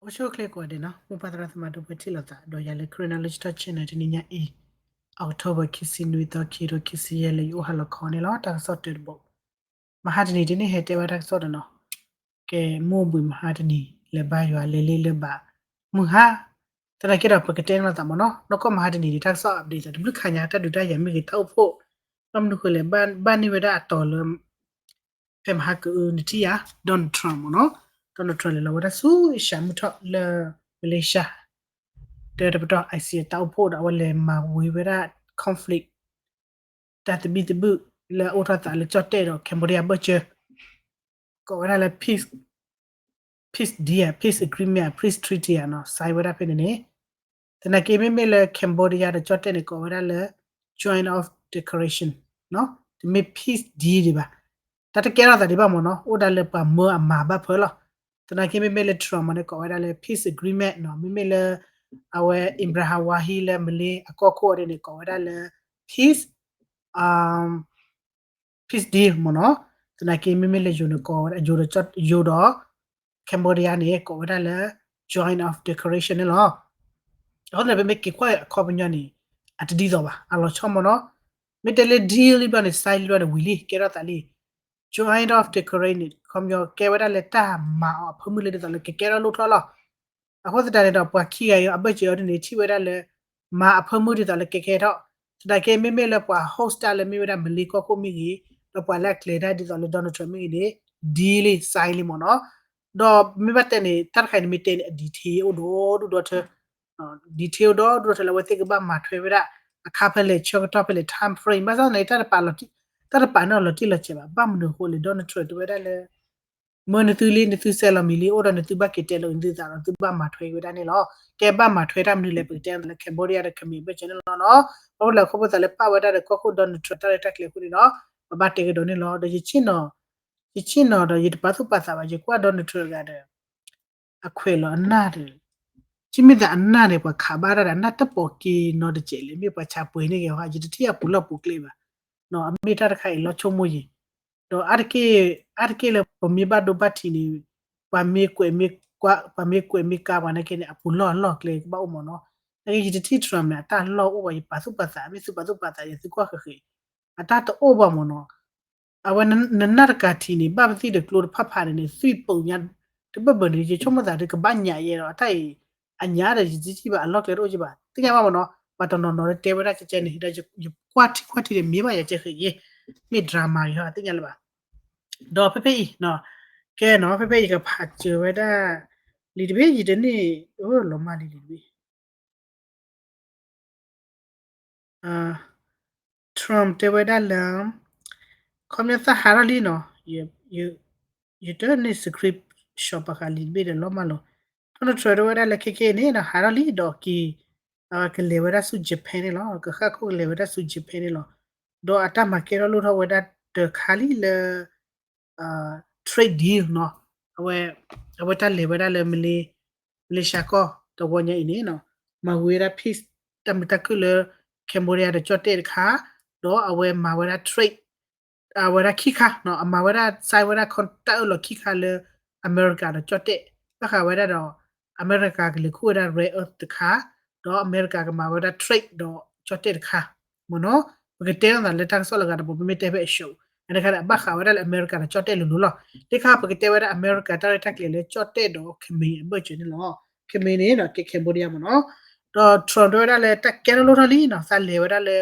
အိၣ်ဆူၣ်အိၣ်ချ့ကိးဂၤဒဲးနီၤ, မိၢ်ပၢ်သရၣ်သမါဒီပုၢ်ဝဲၢ်ထံၣ်လိာ်သးဒီးယၤလၢ Karen Knowledge Talk Channel တနံၤညါအံၤ October ခံဆံနွံသီ ခံကထိခံဆံယဲၢ် လၢယအိၣ်ဟါလီၤခီန့ၣ်လီၤ. တၢ်ကစီၣ်တၢတဘီ မဟါတနံၤဒ်န့ၣ် ဟဲတဲဘၣ်တၢ်ကစီၣ်တနီၤ, ကဲမိၢ်ဘှံးမဟါတနံၤ လဲၤဘါယွၤလဲၤလ့လၢဘးမုၢ်ဟါ, သနာ်က့ဒီးပကတဲနီၢ်သးမ့ၢ်နီၤ, နီၢ်ကီၢ်မဟါတနံၤဒ် တၢ်ကစီၣ်အဘျ့သး တဘျုးခါညါ တၢ်ဒုးတၢ်ယၤမ့ၢ်ဂ့ၤ တၢ်အိၣ်ဖှိၣ် ဘၣ်မနုၤဃိလဲၣ် ဘၣ်န့ၢ်ဝဲဒၣ်အတီၤလၢ ဖဲမဟါကအု နထံၣ်ယၤ Donald Trump မ့ၢ်နီၤ, Donald Trump လဲၤလီၤဝဲဒၣ်ဆူအ့ၡၢၣ်မုၢ်ထီၣ်လၢ မလ့ၡါ တၢတပတီၢ် အစံးအတၢ်အိၣ်ဖှိၣ်ဒီး အဝဲလဲၤမၤဝံၤဝဲဒၣ် conflict တၢ်သဘံၣ်သဘုၣ်လၢအအိၣ်ထီၣ်သးလၢကၠီၣ်တဲၣ်ဒီး Cambodia ဘၢၣ်စၢၤ ကိးဝဲဒၣ်လၢ peace peace deal, peace agreement, peace treaty နီၤ sign ဝဲဒၣ်ဖဲန့ၣ်န့ၣ်, သနာ်က့မ့မ့ၢ်လၢ Cambodia ဒီးကၠီၣ်တဲၣ်န့ၣ် ကိးဝဲဒၣ်လၢ joint of declaration တမ့ၢ် peace deal ဒံးဘၣ်, တၢ်တကဲထီၣ်သးဒံးဘၣ်မ့ၢ်နီၤ, အိၣ်ဒၣ်လၢပှၤမၢအမၤဘၣ်ဖၢလီၤ. သနာ်က့မ့မ့ၢ်လၢ Trump မ့ၢ်န့ၣ် ကိးဝဲဒၣ်လၢ peace agreement နီၤ, မ့မ့ၢ်လၢ အဝဲ Ibrahim Wahid လၢမလ့အကီၢ်ခိၣ်ဒ်န့ၣ် ကိးဝဲဒၣ်လၢ peace peace deal မ့ၢ်နီၤ, သနာ်က့မ့မ့ၢ်လၢယိၤန့ၣ် ကိးဝဲဒၣ် ယိၤဒီး Cambodia န့ၣ် ကိးဝဲဒၣ်လၢ joint of declaration န့ၣ်လီၤ. အဃိသတး ပမ့ၢ်က့ၤကွၢ်အခီပညီန့ၣ် အတဒ်သိးဘၣ် အလီၤဆီမ့ၢ်နီၤ, မ့ၢ်တဲလၢ deal လံဘျီန့ၣ် sign လံဘျီန့ၣ် ဝံၤလံ ကဲထီၣ်သးလံ. Joint of declaration န့ၣ် ခီပညီကဲဝဲဒၣ်လၢတၢ်မၤအီၤအဖၢမုၢ်လၢဒ်သိးလၢ ကကဲထီၣ်လိၣ်ထီၣ်လီၤ. အဃိသတးန့ၣ်ဒီး ပှၤခံဂၤအံၤအဘၢၣ်စၢၤအီၤဒ်န့ၣ် ထံၣ်ဝဲဒၣ်လၢ မၤအဖၢမုၢ်ဒ်သိးလၢကကဲထီၣ်, သနာ်က့မ့မ့ၢ်လၢပှၤ host တၢ်လၢမ့ၢ်ဝဲဒၣ်မလ့ကီၢ်ခိၣ်မ့ၢ်ဂ့ၤ, ဒီးပှၤလၢအကျဲၤတၢ်ဒ်သိးလၢ Donald Trump မ့ၢ်ဂ့ၤန့ၣ် deal လံ sign လံမ့ၢ်နီၤ, ဒီးမ့ၢ်ဘၣ်တဲန့ၣ် တၢ်တခါအံၤန့ၣ်မ့ၢ်တဲန့ၣ် အ detail အိၣ်ဒီဒူၣ်ဒီထၢ detail အိၣ်ဒီဒူၣ်ဒီထၢလၢအဝဲသ့ၣ်ကဘၣ်မၤထွဲဝဲဒၣ် အခါဖဲလဲၣ် ဆၢကတီၢ်ဖဲလဲၣ် time frame ဘၣ်ဆၣ်သနာ်က့ တၢ်တပာ်န့ၢ်အီၤလီၤတံၢ်လီၤဆဲးဘၣ်, ဘၣ်မနုၤအဃိလဲၣ် Donald Trump တဲဝဲဒၣ်လၢ မၢနသုလံ နသုစဲးလီၤမံၤလံ အိၣ်ဒီးနသုဘၣ်က့ၤတဲလီၤ နသုသးဒီးသုဘၣ်မၤထွဲက့ၤဝဲဒၣ်န့ၣ်လီၤ. ကဲဘၣ်မၤထွဲတၢ်မနုၤလဲၣ် ပကတဲလၢ Cambodia ဒီး Khmer ဘၢၣ်စၢၤန့ၣ်လီၤနီၤ, ဘၣ်ဃိလၢခီဖျိသးလၢပာ်ဝဲဒၣ်ဒီးကီၢ်ခိၣ် Donald Trump တၢ်ရဲၣ်တၢ်ကျဲၤအဃိန့ၣ်ဒီး ပဘၣ်တဲကဒီးန့ၣ်လီၤ. ဒီးယဆ့ၣ်နီၤ ယဆ့ၣ်နီၤဒီးယတပာ်သူၣ်ပာ်သးဘၣ် ယကွၢ် Donald Trump တဂၤဒီး အခွဲးလီၤအနၢ်ဒီး ထံၣ်မ့ၢ်သးအနၢ်န့ၣ် ပှၤခးဘၣ်တၢ်ဒီး အနၢ်တပိာ်က့ၤနီတစဲးလဲၣ် မ့ၢ်ပှၤဆးပှဲၤန့ၢ်က့ၤဟီ ယတထံၣ်အပူၤလီၢ်ပူၤကျဲဘၣ်, အမ့ၢ်တၢ်တခါအံၤလီၤဆိကမိၣ်ယံၤ, ဒီးအါတက့ၢ် အါတက့ၢ်လၢပမ့ၢ်ဘၣ်ဒိဘၣ်ထံးန့ၣ် ပှၤမ့ၢ်ကွဲးမ့ၢ်ကွၢ် ပှၤမ့ၢ်ကွဲးမ့ၢ်ကါပှၤနာ်က့န့ၣ် အပူၤလီၢ်အလီၢ်ကျဲကဘၣ်အိၣ်မ့ၢ်နီၤ, နာ်က့ယတထံၣ် Trump န့ၣ် အတၢ်လီၢ်အိၣ်ဘၣ် ယပာ်သူၣ်ပာ်သး မ့ၢ်သုပာ်သူၣ်ပာ်သးယသုကွၢ်ဃဲးဃဲး အတၢ်တအိၣ်ဘၣ်မ့ၢ်နီၤ, အဝဲနနၢ်တကးထံးန့ၣ် ဘၣ်ပသံၣ်ဒီးကျိတဖၣ်ဖးန့ၣ်န့ၣ် သွံၣ်ပိာ်ညါ တဘၢၣ်ဘၢၣ်န့ၣ် ယဆိကမိၣ်သးဒီးကဘၣ်ညၣ်ယဲဒီး အတၢ်အံၤ အညၣ်ဒီးယတထံၣ်ဘၣ်အလီၢ်ကျဲတအိၣ်ကဘၣ် သ့ၣ်ညါဘၣ်မ့ၢ်နီၤ, ပှၤတနီၤနီၤလၢတဲဝဲဒၣ်ကဲကဲန့ၣ် ဒီးယကွၢ်ထံကွၢ်ထံဒီးမ့ၢ်ဘၣ်ယၤကဲဃဲးယဲ မ့ၢ် drama ယဟီသ့ၣ်ညါလၢၤဘၣ်, ဒီးဖဲဖဲအံၤ ကဲနီၤ ဖဲဖဲအံၤကဖးစၢၤဝဲဒၣ် လံာ်တဘ့ၣ်ယတန့ၢ် လီၤမၢ်လံလံာ်တဘ့ၣ် Trump တဲဝဲဒၣ်လၢ ခီပညီသးဟးထီၣ်လံနီၤ, ယတန့ၢ် screenshot ပာ်ဃာ်လံာ်တဘ့ၣ်ဒီးလီၤမၢ်လီၤ, Donald Trump တဲဝဲဒၣ်လၢခဲခဲအံၤန့ၣ်နီၤ ဟးထီၣ်လံဒီးက့ၤ ကလဲၤဝဲဒၣ်ဆူ Japan န့ၣ်လီၤ, ကဃၣ်ခိၣ်ကလဲၤဝဲဒၣ်ဆူ Japan န့ၣ်လီၤ, ဒီးအတၢ်မၤကဲထီၣ်လိၣ်ထီၣ်ဝဲဒၣ်တခါလံလၢ trade deal နီၤ, အဝဲ အဝဲတၢ်လဲၤဝဲဒၣ်လၢ မလ့ၡါကီၢ်တဝီညါအံၤန့ၣ်နီၤ, မၤဝံၤဝဲဒၣ် peace တၢ်မုာ်တၢ်ခုၣ်လၢ Cambodia ဒီးကၠီၣ်တဲၣ်တခါ, ဒီးအဝဲမၤဝဲဒၣ် trade အဝဲဒၣ်ခံခါနီၤ, အမၤဝဲဒၣ် sign ဝဲဒၣ် contract တၢ်အၢၣ်လီၤခံခါလၢ အမဲရကၤဒီးကၠီၣ်တဲၣ်, ဘၣ်ဃးဝဲဒၣ်ဒီး အမဲရကၤကလဲၤခူၣ်ဝဲဒၣ် rare earth တခါ, ဒီးအမဲရကၤကမၤဝဲဒၣ် trade ဒီးကၠီၣ်တဲၣ်တခါ, မ့ၢ်နီၤ, ပကတဲနီၤသးလၢတၢ်ကစီၣ်လၢဂၤတဘိ ပမ့ၢ်တဲဖဲအ show အန့ၣ်ခါဒီး အဘၣ်ဃးဝဲဒၣ်လၢအမဲရကၤဒီးကၠီၣ်တဲၣ်လိၤလိၤလီၤ, တခါပကတဲဝဲဒၣ်အမဲရကၤတၢ်ရဲၣ်တၢ်ကျဲၤလၢကၠီၣ်တဲၣ်ဒီး Khmer အဘၢၣ်စၢၤန့ၣ်လီၤ, Khmer န့ၣ်ဒီးကဲ Cambodia မ့ၢ်နီၤ, ဒီး Trump တဲဝဲဒၣ်လၢတၢ်ကဲထီၣ်လိၣ်ထီၣ်လံနီၤ, သးလဲၤဝဲဒၣ်လၢ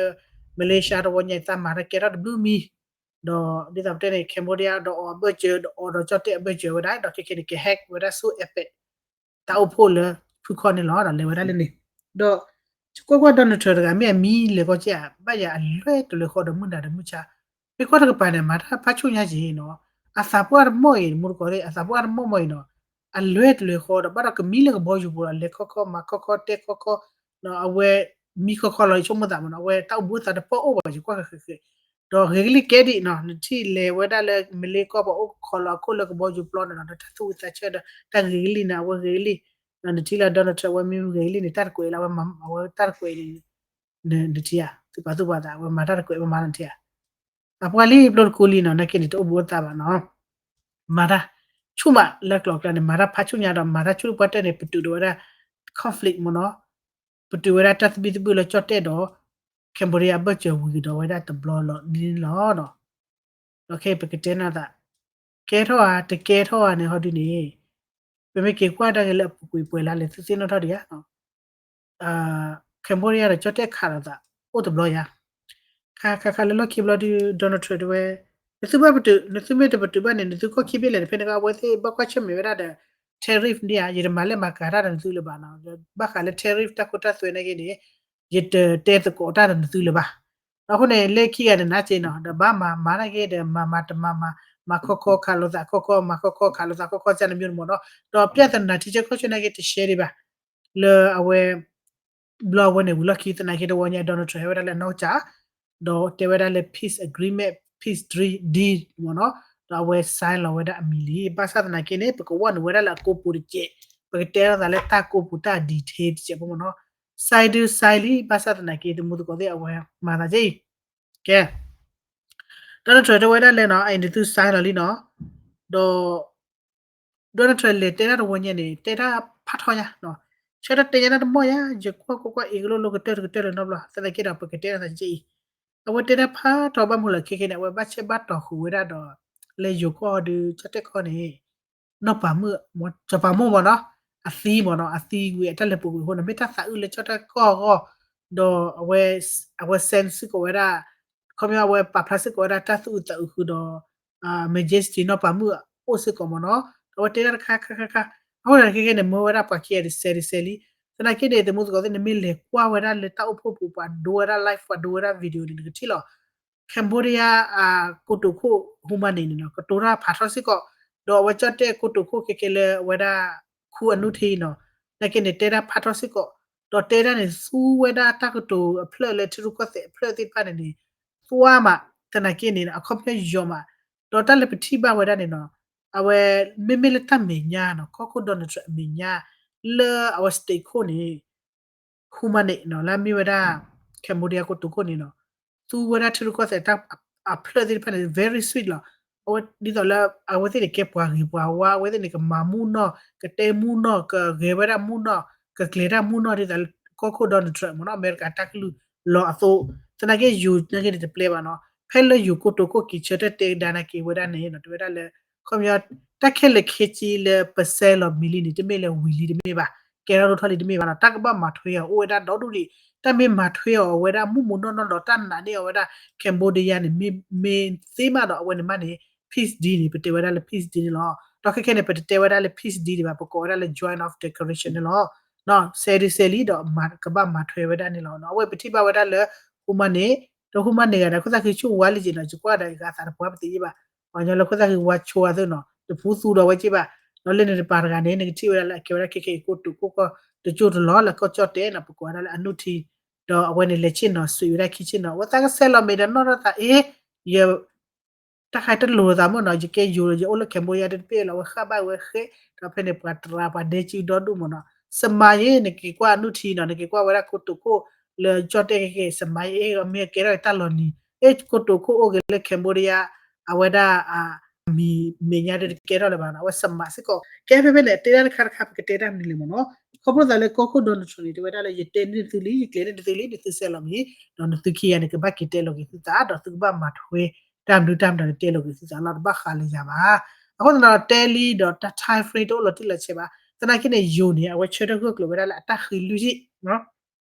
မလ့ၡါတဝီညါအံၤ သးမၤတၢ်ကဲထီၣ်တဘျုးမံၤ, ဒီးဒ်သိးပတဲန့ၣ် Cambodia ဒီးအီၤအဘၢၣ်စၢၤ ဒီးအီၤဒီးကၠီၣ်တဲၣ်အဘၢၣ်စၢၤဝဲဒၣ် ဒီးခဲခဲန့ၣ် က hack ဝဲဒၣ်ဆူ epic တၢ်အိၣ်ဖှိၣ်လၢဖုခီၣ်န့ၣ်လီၤ, ဒီးလဲၤဝဲဒၣ်လၢန့ၣ်, ဒီး ကွၢ်ကွၢ် Donald Trump တဂၤမ့ၢ်အမံလဲၤကီကဲ ဘၣ်ယၤအလွဲၢ်တလွဲၢ်ဃီဒီးမုၢ်နၤဒီးမုၢ်ဆါ, မ့ၢ်ကွၢ်တကပၤန့ၣ် မၤတၢ်ဖးဆူညါက့ၤနီၤ, အသးပှၢ်တမီၢ်အံၤ မူတကိးသ့ၣ် အသးပှၢ်တမီၢ်မီၢ်အံၤနီၤ, အလွဲၢ်တလွဲၢ်ဃီဒီး ဘၣ်ဒီးကမံလၢကဘီယူၤပူၤဒီး လဲၤခီခီ မၤခီခီ တဲခီခီ, အဝဲမံခီခီလီၤ ယဆိကမိၣ်သးမ့ၢ်နီၤ, အဝဲတၢ်အိၣ်ဘှံးသးတပီၢ်အိၣ်ဘၣ် ယကွၢ်ဃဲးဃဲး, ဒီးဂ့ၤကလံၢ်ကဲဒံးနီၤ, နထံၣ်လဲၤဝဲဒၣ်လၢမလ့ကီၢ်ပှၤအိၣ်ခိးလီၤအခိၣ်လၢကဘီယူၤပျီန့ၣ်နီၤ, ဒီးတၢ်သူၣ်ဝံသးဆၢဒီး တၢ်ဂ့ၤကလံၢ်န့ၣ် အဝဲဂ့ၤကလံၢ်, နထံၣ်လၢ Donald Trump အဝဲမ့ၢ်ဂ့ၤကလံၢ်န့ၣ် တၢ်တကွဲးလၢအဝဲမၤ အဝဲတၢ်တကွဲးန့ၣ် နထံၣ်ဧါ, သုပာ်သူၣ်ပာ်သး အဝဲမၤတၢ်တကွဲး ပမၤနထံၣ်ဧါ, အပှၤလံ ပျိတကူလံနီၤ, နာ်က့န့ၣ် တအိၣ်ဘှံးအိၣ်သးဘၣ်နီၤ, မၤတၢ်, ဆူၣ်မးလၢကျိၤကျါန့ၣ် မၤတၢ်ဖးဆူၣ်ညါဒီး မၤတၢ်ဆူၣ်ပှၢ်တၢၢ်န့ၣ် ပတုာ်ဒီးဝဲဒၣ် conflict မ့ၢ်နီၤ, ပတုာ်ဝဲဒၣ်တၢ်သဘံၣ်သဘုၣ်လၢကၠီၣ်တဲၣ်ဒီး Cambodia အဘၢၣ်စၢၤဝံၤကဒီးဝဲဒၣ်တဘျီလီၤဒ်န့ၣ်လီၤ. ဒီးခဲအံၤပကတဲနၤသး ကဲထီၣ်ဧါ တကဲထီၣ်ဧါန့ၣ် ဟီဒုန့ၣ် ပမ့ၢ်က့ၤကွၢ်တၢ်ဂ့ၢ်လၢအပူၤကွံာ်ပှဲၤလၢ်လၢ် သုသ့ၣ်နီၣ်ထီၣ်ဒံးဧါ Cambodia ဒီးကၠီၣ်တဲၣ်ခးလိာ်သး အိၣ်တဘျီယါ, ခါခါခါလၢလီၢ်ခံဘျီဒု Donald Trump တဲဝဲ, နသုဘၣ်ပတုာ် နသုမ့ၢ်တပတုာ်ဘၣ်န့ၣ် နသုကီၢ်ခံဘ့ၣ်လဲၣ်န့ၣ် ဖဲန့ၣ်ကီး အဝဲသ့ၣ်ဘၣ်ကွၢ်ဆၢၣ်မဲာ်ဝဲဒၣ်ဒီး tariff ဒ်ဧါ, ယတမၤလဲၢ်မၤကၤတၢ်ဒီးနသုလၢၤဘၣ်နီၤ, ဘၣ်ဃးလၢ tariff တၢ်ခိတၢ်သွဲနာ်က့န့ၣ် ယတတဲသကိးတၢ်ဒီးနသုလၢၤဘၣ်. အဃိန့ၣ် လၢခံဂၤန့ၣ် နာ်က့နီၤ ဒီးဘၣ်မၤမၤနာ်က့ဒီး မၤမၤတမၤမၤ, မၤခီခီခးလိာ်သးခီခီ, မၤခီခီခးလိာ်သးခီခီ ကန့ၣ်မ့ၢ်မ့ၢ်နီၤ, ဒီး ပြဿနာ ထံဆၢကီၢ်ဆၢနာ်က့တရှဲဒံးဘၣ် လၢအဝဲ ဘျီအဝဲန့ၣ် ဝံၤလီၢ်ခံသနာ်က့တဝီညါ Donald Trump ဟဲဝဲဒၣ်လၢနီၢ်ကစၢ်, ဒီးတဲဝဲဒၣ်လၢ peace agreement, peace deal မ့ၢ်နီၤ, ဒီးအဝဲ sign လီၤဝဲဒၣ်အမံၤလံ. ဘၣ်ဆၣ်သနာ်က့န့ၣ် ပကဝဲနုာ်ဝဲဒၣ်လၢအကိးပူၤတစဲး, ပကတဲလိာ်သးလၢတၢ်ကိးပူၤတၢ် detail တစဲးဖိမ့ၢ်နီၤ, sign ဒု sign လံ. ဘၣ်ဆၣ်သနာ်က့ တမူသကိးသ့ၣ်အဝဲမၤသးကဲအံၤ, ကဲ Donald Trump တဲဝဲဒၣ်လဲၣ်နီၤ, အအံၤန့ၣ်သု sign လီၤလံနီၤ, ဒီး Donald Trump လဲၤတဲတၢ်တဝီညါန့ၣ် တဲတၢ်ဖးထီညါ, ဆၢတၢ်တဲညါတၢ်တမီၢ်ယါ, ယကွၢ်ကွၢ်ကွၢ်အ့ၣ်ကလိလိကတၢၢ်တကတၢၢ်လၢနီတဘျီ, သနာ်က့ဒီး ပကတဲတၢ်သးကဲအံၤ, အဝဲတဲတၢ်ဖးထီဘၣ်မုၢ်လၢ်ခဲခဲန့ၣ် အဝဲဘၣ်ဆဲးဘၣ်တီၤဃုာ်ဝဲဒၣ်ဒီး လၢယိၤကီၢ်ဒီးကၠီၣ်တဲၣ်ကီၢ်န့ၣ် နီၢ်ပၤမုၣ် စီၤပၤမိၢ်မ့ၢ်နီၤ, အသံမ့ၢ်နီၤ, အသံဝံၤအတၢ်လဲၤပူၤကွံာ်အဃိန့ၣ် မ့ၢ်တၢ်သးအုးလၢကၠီၣ်တဲၣ်ကီၢ်အဂီၢ်, ဒီး အဝဲ send စ့ၢ်ကီးဝဲဒၣ်, ခီပညီအဝဲပာ်ဖျါစ့ၢ်ကီးဝဲဒၣ်တၢ်သူၣ်အုးသးအုးဃုာ်ဒီး Majesty နီၢ်ပၤမုၣ်အိၣ်စ့ၢ်ကီးမ့ၢ်နီၤ, ဒီးအဝဲတဲဒၣ်တခါခါခါခါ, အဃိန့ၣ်ခဲခဲန့ၣ် မၢဝဲဒၣ်ပှၤခံဂၤတစဲးတစဲးလံ. သနာ်က့န့ၣ် တမူသကိးသ့ၣ် နမ့ၢ်လဲၤကွၢ်ဝဲဒၣ်လၢတၢ်အိၣ်ဖှိၣ်ပူၤ ပှၤဒိဝဲဒၣ် live ပှၤဒိဝဲဒၣ် video န့ၣ် နကထံၣ်လီၤ Cambodia ကိတိာ်ခိၣ် Hun Manet န့ၣ်နီၤ ကတိၤတၢ်ဖးထီစ့ၢ်ကီး, ဒီးအဝဲကၠီၣ်တဲၣ်ကိတိာ်ခိၣ်ခဲခဲလၢအဝဲဒၣ် ခူအနုထံနီၤ, သနာ်က့န့ၣ် တဲတၢ်ဖးထီစ့ၢ်ကီး, ဒီးတဲဒၣ်န့ၣ် သူဝဲဒၣ်တၢ်ကတိၤအဖျၢၣ်လၢထံရူၢ်ကီၢ်သဲးအဖျၢၣ်သ့ၣ်တဖၣ်န့ၣ်န့ၣ် သွါမး, သနာ်က့န့ၣ် အခီပညီယီၤမး, ဒီးတၢ်လၢပထံၣ်ဘၣ်ဝဲဒၣ်န့ၣ်နီၤ, အဝဲ မ့မ့ၢ်လၢတၢ်မဲာ်ညါနီၤ ကီၢ်ခိၣ် Donald Trump အမဲာ်ညါ လၢအဝဲ state ခိၣ်န့ၣ် Hun Manet နီၤ လၢအမ့ၢ်ဝဲဒၣ် Cambodia ကိတိာ်ခိၣ်န့ၣ်နီၤ, သူဝဲဒၣ်ထံရူၢ်ကီၢ်သဲးတၢ်အဖျၢၣ်သ့ၣ်တဖၣ်န့ၣ် very sweet လီၤ. အဝဲဒ်သိးလၢ အဝဲသ့ၣ်န့ၣ်ကဲပှၤဂ့ၤပှၤဝါ, အဝဲသ့ၣ်န့ၣ် ကမၤမူၢ်နီၢ်, ကတဲမူၢ်နီၢ်, ကဂဲၤဝဲဒၣ်မူၢ်နီၢ်, ကကျဲၤတၢ်မူၢ်နီၢ် ဒ်သိးကီၢ်ခိၣ် Donald Trump မ့ၢ်နီၤ အမဲရကၤတၢ်ကလုၢ်လီၤအသိး, သနာ်က့ယိၤနာ်က့န့ၣ် တပျဲဘၣ်နီၤ. ဖဲလၢယိၤကိတိာ်ခိၣ်က့ၤဆၢထၢၣ်တဲကဒါနာ်က့ဝဲဒၣ်န့ၣ်နီၤ တဲဝဲဒၣ်လၢ ခီပညီ တၢ်ခဲလၢာ်ခဲဆ့လၢပစဲလီၤမံၤလံန့ၣ် တမ့ၢ်လၢဝံၤလံတမ့ၢ်ဘၣ်, ကဲထီၣ်ဒိၣ်ထီၣ်လံတမ့ၢ်ဘၣ်နီၤ, တၢ်ကဘၣ်မၤထွဲအီၤအိၣ်ဝဲဒၣ်ဒီဒူၣ်ဒံး, တၢ်မ့ၢ်မၤထွဲအီၤအဝဲဒၣ်မူၢ်မူၢ်နီၢ်နီၢ်ဒီးတၢ်နာ်န့ၢ်အီၤဝဲဒၣ် Cambodia န့ၣ် မ့ၢ်သ့မးဒီးအဝဲန့ၣ်မးန့ၣ် peace deal န့ၣ် ပတဲဝဲဒၣ်လၢ peace deal န့ၣ်လီၤ. ဒီးခဲခဲန့ၣ် ပတတဲဝဲဒၣ်လၢ peace deal ဒံးဘၣ်, ပကိးဝဲဒၣ်လၢ joint of declaration န့ၣ်လီၤ. စဲးဒုစဲးလံဒီးကဘၣ်မၤထွဲဝဲဒၣ်န့ၣ်လီၤ. အဝဲပထံၣ်ဘၣ်ဝဲဒၣ်လၢ Hun Manet, ဒီး Hun Manet ဂၤန့ၣ် ခိၣ်သၣ်ဃံဆူၣ်ဝါလံက့နီၤ, ယကွၢ်ဒီးယဂၤသးတပှၢ်ပသ့ၣ်ညါဘၣ်, ပှၤကညီလၢခိၣ်သၣ်ဃံဝါဆိအသိးနီၤ တဖူသူဒီးဝဲက့ဘၣ်, ဒီးလၢန့ၣ်တပၤတဂၤန့ၣ် နကထံၣ်ဝဲဒၣ်လၢအကဲဝဲဒၣ်ခဲခဲအံၤကိတိာ်ခိၣ်ကီၢ် တကၠိၢ်တလီၢ်လၢကီၢ်ကၠီၣ်တဲာ်နီၤ ပကိးဝဲဒၣ်လၢအနုထံ, ဒီးအဝဲန့ၣ်လဲၤဆ့ၣ်နီၤ ဆွံးဝဲဒၣ်ခံဆ့ၣ်နီၤ အဝဲသးကစဲလီၤမ့ၢ်ဒီးနီၢ်ထီၣ်သးအ့ ယ တၢ်ခါတလိၤသးမ့ၢ်နီၤ, ယကဲယိၤ ယအိၣ်လၢ Cambodia တဘ့ၣ်လီၤ, အဝဲဃၣ်ဘၣ်ဝဲဃဲ, ဒီးဖဲန့ၣ်ပှၤတရၤပှၤဒဲစုဒီဒူၣ်မ့ၢ်နီၤ, စမၤယ့ နက့ၤကွၢ်အနုထံနီၤ, နက့ၤကွၢ်ဝဲဒၣ်ကိတိာ်ခိၣ်လၢကၠီၣ်တဲာ်ခဲခဲ စမၤယ့ အ့ မ့ၢ်ကဲထီၣ်တၢ်လီၤနံၤ, အ့ ကိတိာ်ခိၣ်အိၣ်က့ၤလၢ Cambodia အဝဲဒၣ် အမံၤမဲာ်ညါဒီးတကဲထီၣ်လၢၤဘၣ်နီၤ, အဝဲစမးစ့ၢ်ကီး, ကဲဖဲဖဲန့ၣ် တဲဒၣ်တခါတခါ ပကတဲတၢ်မနုၤလဲၣ်မ့ၢ်နီၤ, ခီဖျိသးလၢကီၢ်ခိၣ် Donald Trump န့ၣ် တဲဝဲဒၣ်လၢ ယတဲန့ၢ်သုလံ ယကျဲၤန့ၢ်သုလံ နသုစဲလီၤမ့ၢ်, ဒီးနသုခံဂၤန့ၣ် ကဘၣ်က့ၤတဲလီၤက့ၤသုသး ဒီးသုကဘၣ်မၤထွဲ တၢ်မနုၤတၢ်မတၤန့ၣ် တဲလီၤက့ၤသုသးလီၤ, တဘၣ်ဃးလၢယၤဘၣ်. အဃိသတးဒီး တဲလံဒီးတၢ် time frame တအိၣ်လီၤတံၢ်လီၤဆဲးဘၣ်. သနာ်က့န့ၣ် ယိၤန့ၣ် အဝဲဆၢထၢၣ်ဂၢၢ်ကျၢၤဝဲဒၣ်လၢအတၢ်ဃံလွံၢ်ထံၣ်,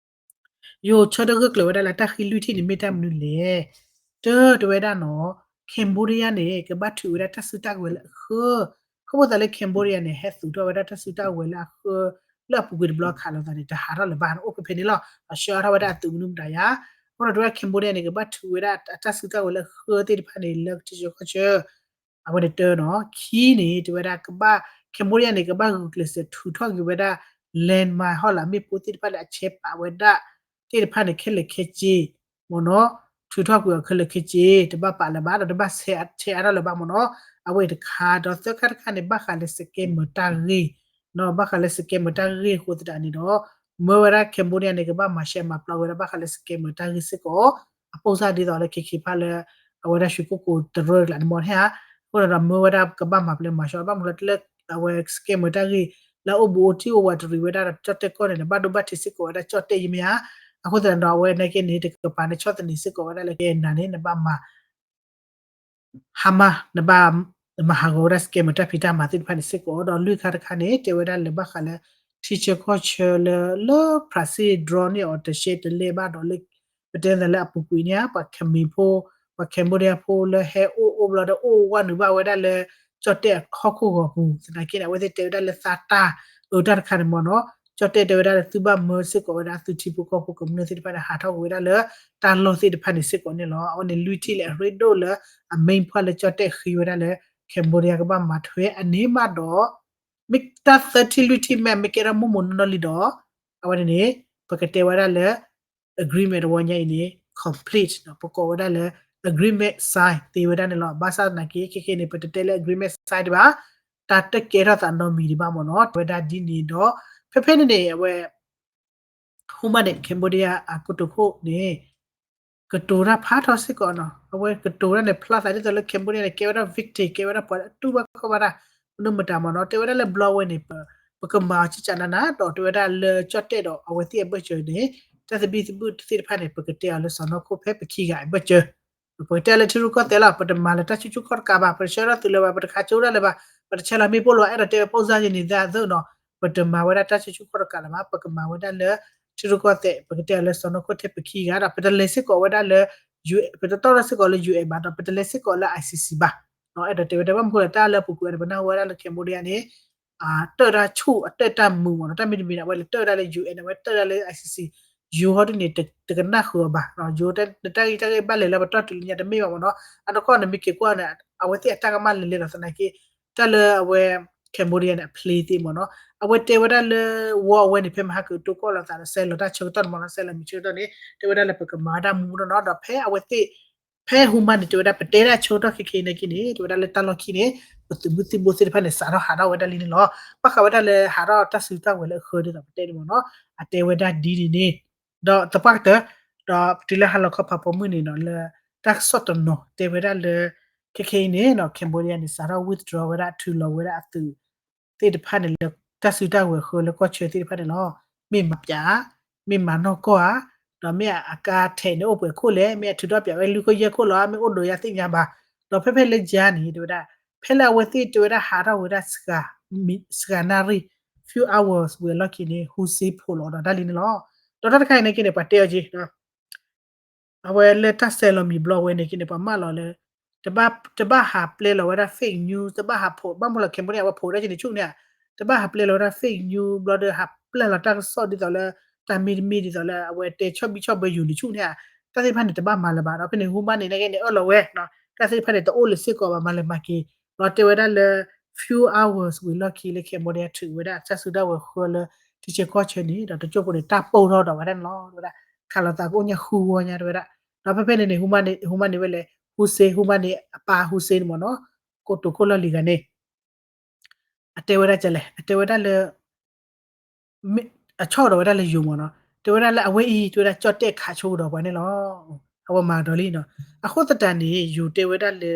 ယိၤဆၢထၢၣ်ဂၢၢ်ကျၢၤဝဲဒၣ်လၢအတၢ်ဃံလွံၢ်ထံၣ်န့ၣ် မ့ၢ်တၢ်မနုၤလဲၣ်. တၢ်တဲဝဲဒၣ်နီၤ Cambodia န့ၣ် ကဘၣ်ထုးဝဲဒၣ်တၢ်စုတၢ်ကဝဲၤလၢအဃၢ, ခီဖျိသးလၢ Cambodia န့ၣ် ဟဲသူၣ်ထီၣ်ဝဲဒၣ်တၢ်စုတၢ်ကဝဲၤလၢအဃၢ လၢအပူၤကွံာ်တဘျီခးလိာ်သးန့ၣ် တဟးထီၣ်လၢၤဘၣ်န့ၣ် အိၣ်ဖဲဖဲန့ၣ်လီၤ. အဆှၢအါထီၣ်ဝဲဒၣ်အသုးမနုၤမတၤယါ, အဃိဒီးတဲဝဲဒၣ် Cambodia န့ၣ် ကဘၣ်ထုးဝဲဒၣ်အတၢ်စုတၢ်ကဝဲၤလၢအဃၢသ့ၣ်တဖၣ်န့ၣ် လၢကထံဆၢကီၢ်ဆၢ အဝဲန့ၣ်တၢ်နီၤ. ခံန့ၣ် တဲဝဲဒၣ်ကဘၣ် Cambodia န့ၣ် ကဘၣ်ဂုာ်ကျဲးစၢးထုးထီၣ်က့ၤဝဲဒၣ် landmine ဟီၣ်လာ်မ့ၣ်ပိၢ်သ့ၣ်တဖၣ်လၢအဆဲးပာ်ဝဲဒၣ်သ့ၣ်တဖၣ်န့ၣ် ခဲလၢာ်ခဲဆ့ မ့ၢ်နီၤ, ထုးထီၣ်ကွံာ်အီၤခဲလၢာ်ခဲဆ့ တဘၣ်ပာ်လၢၤဘၣ် ဒီးတဘၣ်ဆဲးအါထီၣ်လၢၤဘၣ်မ့ၢ်နီၤ. အဝဲတခါ ဒီးသၢခါတခါန့ၣ် ဘၣ်ဃးလၢ scammer တၢ်ဂ့ၢ်, ဘၣ်ဃးလၢ scammer တၢ်ဂ့ၢ်အဃိသတးန့ၣ်ဒီး မၢဝဲဒၣ် Cambodia န့ၣ် ကဘၣ်မၤရှဲမၤပျီဝဲဒၣ် ဘၣ်ဃးလၢ scammer တၢ်ဂ့ၢ်စ့ၢ်ကီး, အပိၢ်စၢ်ဒ်သိးလၢခဲခဲဖၣ်လၢ အဝဲဒၣ်ရွှေကုက္ကိုတရၢကျါန့ၣ်မ့ၢ်ဟဲဧါ, အဃိသတးဒီးမၢဝဲဒၣ်ကဘၣ်မၤပလဲမၤဆှီ ဘၣ်မနုၤလၢတလၢ အဝဲ scammer တၢ်ဂ့ၢ် လၢအအိၣ်ဘူးအိၣ်တံၢ်အိၣ်ဝးတရံးဝဲဒၣ်ဒီးကၠီၣ်တဲၣ်ကီၢ်န့ၣ်ဒီး ဘၣ်ဒိဘၣ်ထံးစ့ၢ်ကီးဝဲဒၣ်ကၠီၣ်တဲၣ်ယမ့ၢ်ဧါ. အဃိသတးဒီး အဝဲနာ်က့န့ၣ် တကပၤန့ၣ် ဆီၣ်သနံးစ့ၢ်ကီးဝဲဒၣ်လၢကဲနၤန့ၣ် နဘၣ်မၤ ဟါမၢ် နဘၣ်မၤဟးဂီၤဝဲဒၣ် scammer တၢ်ဖံးတၢ်မၤသ့ၣ်တဖၣ်န့ၣ်စ့ၢ်ကီး ဒီးလွံၢ်ခါတခါန့ၣ် တဲဝဲဒၣ်လၢဘၣ်ဃးလၢ ထံဆၢကီၢ်ဆၢလၢ လၢ Brazil draw န့ၢ်အီၤတရှဲတလဲဘၣ်ဒီးလၢ ပတဲသးလၢအပူၤကွံာ်န့ၣ်ဧါ ပှၤ Khmer ဖိ ပှၤ Cambodia ဖိလၢဟဲအိၣ်အိၣ်ဘျီဒီး အိၣ်ဝါနုာ်ဘၣ်ဝဲဒၣ်လၢ ကၠီၣ်တဲၣ်ဟီၣ်ခိၣ်ဂီၤပူၤ သနာ်က့န့ၣ် အဝဲသ့ၣ်တဲဝဲဒၣ်လၢသးတၢ်အၢတၢ်တခါန့ၣ်မ့ၢ်နီၤ ကၠီၣ်တဲၣ်တဲဝဲဒၣ်လၢသုဘၣ်မၢစ့ၢ်ကီးဝဲဒၣ်သုထံဖိကီၢ်ဖိကမျၢၢ်သ့ၣ်တဖၣ်န့ၣ် ဟးထီၣ်ကွံာ်ဝဲဒၣ်လၢ တၢ်လီၢ်သ့ၣ်တဖၣ်န့ၣ်စ့ၢ်ကီးန့ၣ်လီၤ. အဝဲန့ၣ်လွံၢ်ထံၣ်လၢအရ့ဒိၣ်လၢအ main point လၢကၠီၣ်တဲၣ်ဃ့ဝဲဒၣ်လၢ Cambodia ကဘၣ်မၤထွဲအန့ၣ်ဘၣ်ဒီး မ့ၢ်တၢ်သၢထံၣ်လွံၢ်ထံၣ် မ့ၢ်မ့ၢ်ကဲထီၣ်မိၢ်မိၢ်နီၢ်နီၢ်လံဒီး အဝဲန့ၣ်န့ၣ် ပကတဲဝဲဒၣ်လၢ agreement တဝီညါအံၤန့ၣ် complete ပကိးဝဲဒၣ်လၢ agreement sign သ့ဝဲဒၣ်န့ၣ်လီၤ. ဘၣ်ဆၣ်သနာ်က့ ခဲခဲအံၤန့ၣ် ပတတဲလၢ agreement sign ဒံးဘၣ်, တၢ်တကဲထီၣ်သးနီတမံၤဒံးဘၣ်မ့ၢ်နီၤ တဲဝဲဒၣ်ဒ်န့ၣ်ဒီး ဖဲဖဲန့ၣ်န့ၣ် အဝဲ ဟူမၢ်န့ၣ် Cambodia အကိတိာ်ခိၣ်န့ၣ် ကတိၤတၢ်ဖးထီစ့ၢ်ကီးနီၤ အဝဲကတိၤတၢ်န့ၣ် ဖျါသးဒ်သိးလၢ Cambodia န့ၣ် ကဲဝဲဒၣ် victim ကဲဝဲဒၣ်ပှၤလၢအတူၢ်ဘၣ်ခီၣ်ဘၣ်တၢ် မနုၤမတၤမ့ၢ်နီၤ တဲဝဲဒၣ်လၢဘျီဝဲန့ၣ် ပကမၤအီၤကကနနၤ ဒီးတဲဝဲဒၣ်လၢကၠီၣ်တဲၣ်ဒီးအဝဲသ့ၣ်အဘၢၣ်စၢၤန့ၣ် တၢ်သဘံၣ်သဘုၣ်သ့ၣ်တဖၣ်န့ၣ် ပကတဲအီၤလၢစီၤနီၢ်ခိၣ်ဖဲပခံဂၤအဘၢၣ်စၢၤ ပကတဲလၢထံရူၢ်ကီၢ်သဲးလီၤ ပတမၤလၢတၢ်ဆူၣ်ဆူၣ်ခီၣ်တကးဘၣ် ပတဆှၢထီၣ်သုးလၢၤဘၣ် ပတခးကၠိတၢ်လၢၤဘၣ် ပတဆဲးလီၤမ့ၣ်ပိၢ်လၢၤဘၣ် အဲၣ်ဒိးတဲဝဲ ပိၢ်စၢ်ယဲန့ၣ်သးသၢနီၤ ပတမၤဝဲဒၣ်တၢ်ဆူၣ်ဆူၣ်ခီၣ်တကးလၢၤဘၣ် ပကမၤဝဲဒၣ်လၢ ထံရူၢ်ကီၢ်သဲး ပကတဲအီၤလၢစီၤနီၢ်ခိၣ်ထဲပခံဂၤဒီး ပတလဲၤစ့ၢ်ကီးဝဲဒၣ်လၢ ပတတီၢ်ထီၣ်စ့ၢ်ကီးလၢ ယူၣ်အဲၣ် ဘၣ်ဒီး ပတလဲၤစ့ၢ်ကီးလၢ ICC ဘၣ် အဲၣ်ဒိးတဲဝဲဒၣ် ဘၣ်မနုၤဃိလၢတၢ်လၢအပူၤကွံာ်ဒီး ပနၢ်ဟူဝဲဒၣ်လၢ Cambodia န့ၣ် တၢၣ်တၢ်ဆူၣ်အတၢၣ်တၢ်မုာ်မ့ၢ်နီၤ တၢ်မ့တမ့ၢ်န့ၣ် အဝဲလဲၤတၢၣ်ဝဲဒၣ်လၢ ယူၣ်အဲၣ် န့ၣ် အဝဲတၢၣ်ဝဲဒၣ်လၢ ICC ယိၤဟီဒ်န့ၣ် တကနၣ်ဃုာ်အီၤဘၣ် ယိၤတၢ်ဂ့ၢ်တၢ်ဂ့ၢ်ဘၣ်လဲၤလၢပတီၢ်တုၤလၢညါတမ့ၢ်ဘၣ်မ့ၢ်နီၤ အနီၢ်ကီၢ်န့ၣ် မ့ၢ်က့ၤကွၢ်န့ၣ် အဝဲသ့ၣ်အတၢ်ကမၣ်လဲၤလဲၤဒီးသနာ်က့ တၢ်လၢအဝဲ Cambodia န့ၣ် အဖျ့သ့မ့ၢ်နီၤ အဝဲတဲဝဲဒၣ်လၢ ဝီအဝဲန့ၣ် ဖဲမဟါကတိၤကီၢ်လိာ်သးဒီး ဆဲးလီၤတၢ်ဆၢကတီၢ်န့ၣ်မ့ၢ်နီၤ ဆဲးလီၤမံၤဆၢကတီၢ်န့ၣ် တဲဝဲဒၣ်လၢပကမၤဝဲဒၣ်မူမူနီၢ်နီၢ်ဒီး ဖဲအဝဲသ့ၣ် ဖဲဟူမၢ်န့ၣ် တဲဝဲဒၣ် ပတဲဒၣ်ဆၢကတီၢ်ခဲခဲအံၤနာ်က့န့ၣ် တဲဝဲဒၣ်လၢတၢ်လီၢ်ခံန့ၣ် ပသုးမုၢ်သံၣ်ဘိသ့ၣ်တဖၣ်န့ၣ် စးထီၣ်ဟးထီၣ်ဝဲဒၣ်လံန့ၣ်လီၤ. ဘၣ်ဃးဝဲဒၣ်လၢဟးထီၣ်တၢ်စုတၢ်ဝဲၤလၢအဃၢဒ်သိးပတဲန့ၣ်မ့ၢ်နီၤ အတဲဝဲဒၣ်ဒ်န့ၣ်န့ၣ် ဒီးသပှၢ်ကတၢၢ် ဒီးတုၤလၢဟါလီၤခီဖးပိာ်မုၣ်န့ၣ်နီၤ လၢတၢ်ကစီၣ်တနီၤတဲဝဲဒၣ်လၢ ခဲခဲအံၤန့ၣ် Cambodia န့ၣ် စးထီၣ် withdraw ဝဲဒၣ် ထုးလီၤဝဲဒၣ်အသုး သ့ၣ်တဖၣ်န့ၣ်လၢ တၢ်စုတၢ်ဝဲၤဃၢလၢကီၢ်ဆၢသ့ၣ်တဖၣ်န့ၣ်လီၤ. မ့ၢ်မၤပၠးဧါ, မ့ၢ်မၤနီၢ်ကီၢ်ဧါ, ဒီးမ့ၢ်အကါထဲးန့ၣ်အိၣ်ပှဲၤခိၣ်လဲၣ်, မ့ၢ်အထုးထီၣ်ပၠးဝဲလွံၢ်ခိၣ်ယဲၢ်ခိၣ်လီၤ, မ့ၢ်အိၣ်ဒီးယၤသ့ၣ်ညါဘၣ်. ဒီးဖဲဖဲလၢယၤန့ၣ် တဲဝဲဒၣ် ဖဲလၢအဝဲသ့ၣ်တဲဝဲဒၣ်ဟးထီၣ်ဝဲဒၣ် စှၤနၣ်ရံၣ် few hours ဝံၤအလီၢ်ခံန့ၣ် ဟူစ့ဖိးလီၤဒီးတၢ်လံန့ၣ်လီၤ. ဒီးတၢ်တခါအံၤန့ၣ်က့န့ၣ် ပှၤတဲအီၤက့ၤ အဝဲလၢတၢ်ဆဲးလီၤမံၤဘျီဝဲန့ၣ်က့န့ၣ် ပှၤမၢလီၤလၢ တဘၣ် တဘၣ်ဟးပျဲလီၤဝဲဒၣ် fake news တဘၣ်ဟးဖိး ဘၣ်မနုၤလၢ Cambodia န့ၣ် အဝဲဖိးဒၣ်က့န့ၣ်ဆူၣ်န့ၣ်ဧါ, တဘၣ်ဟးပျဲလီၤဝဲဒၣ် fake news ဘျီဒီး ဟးပျဲလီၤတၢ်ကစီၣ်ဒ်သိးလၢ တၢ်မ့တမ့ၢ်ဒ်သိးလၢ အဝဲတဲဆီၣ်ဘံၣ်ဆီၣ်ဘၢယိၤန့ၣ်ဆူၣ်န့ၣ်ဧါ, တၢ်သ့ၣ်တဖၣ်န့ၣ် တဘၣ်မၤလၢၤဘၣ်. ဒီးဖဲန့ၣ် ဟူမၢ်န့ၣ် နာ်က့န့ၣ် အၢၣ်လီၤဝဲ တၢ်သ့ၣ်တဖၣ်န့ၣ် တအိၣ်လၢၤစ့ၢ်ကီးဘၣ် မၤလဲၤမၤက့ၤ လီၤတဲဝဲဒၣ်လၢ few hours ဝံၤလီၢ်ခံလၢ Cambodia ထုးဝဲဒၣ်တၢ်စုတၢ်ဝဲၤဃၢလၢ ထံဆၢကီၢ်ဆၢန့ၣ် ဒီးတကၠိၢ်ဖိန့ၣ် တၢ်ပိၢ်ထီၣ်ဒီးဝဲဒၣ်န့ၣ်လီၤ. တဲဝဲဒၣ် ခးလိာ်သးကအိၣ်ညါဃုဝီညါတဲဝဲဒၣ်. ဒီးဖဲဖဲန့ၣ်န့ၣ် ဟူမၢ်န့ၣ် ဟူမၢ်န့ၣ်ဝဲလဲၣ် ဟူစ့ ဟူမၢ်န့ၣ် အပၢ်ဟူစ့န့ၣ်မ့ၢ်နီၤ ကိတိာ်ခိၣ်လီၢ်လံၤဂၤန့ၣ် အတဲဝဲဒၣ်ကလဲၣ် အတဲဝဲဒၣ်လၢ အဆီၣ်ဒီးဝဲဒၣ်လၢယိၤမ့ၢ်နီၤ တဲဝဲဒၣ်လၢအဝဲအံၤ တဲဝဲဒၣ်ကၠီၣ်တဲၣ်ခးဆိကဒီးပှၤန့ၣ်လီၤ. အဝဲမၤကဒီးလံနီၤ အဃိသတးန့ၣ် ယိၤတဲဝဲဒၣ်လၢ